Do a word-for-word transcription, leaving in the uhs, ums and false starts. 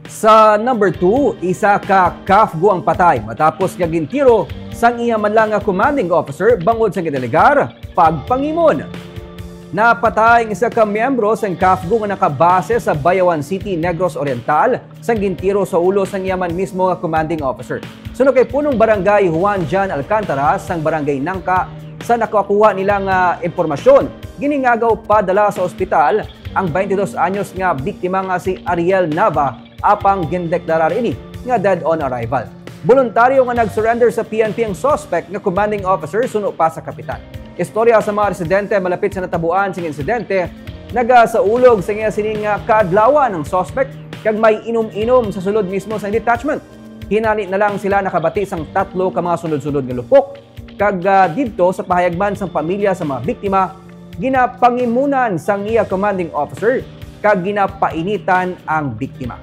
Sa number two, isa ka CAFGU ang patay matapos nga gintiro sang iya man lang nga commanding officer bangod sa ginalegar pagpangimon. Napatay ang isa ka miyembro sang CAFGU nga nakabase sa Bayawan City, Negros Oriental, sang gintiro sa ulo sang iya man mismo nga commanding officer. Suno kay Punong Barangay Juan Jan Alcantara sang Barangay Nangka, sa nakakuha nila nga impormasyon, giningagaw padala sa ospital ang twenty-two anyos nga biktima nga si Ariel Nava, apang gindeklarar ini nga dead on arrival. Boluntaryo nga nag-surrender sa P N P ang suspect nga commanding officer suno pa sa kapitan. Istorya sa mga residente malapit sa natabuan sing insidente, nagasaulog sa iya sining nga kaadlawan ang suspect kag may inom-inom sa sulod mismo sang detachment. Hinani na lang sila nakabati sang tatlo ka mga sunod-sunod nga lupok, kag ah, didto sa pahayag man sang pamilya sa mga biktima, ginapangimunan sang iya commanding officer kag ginapainitan ang biktima.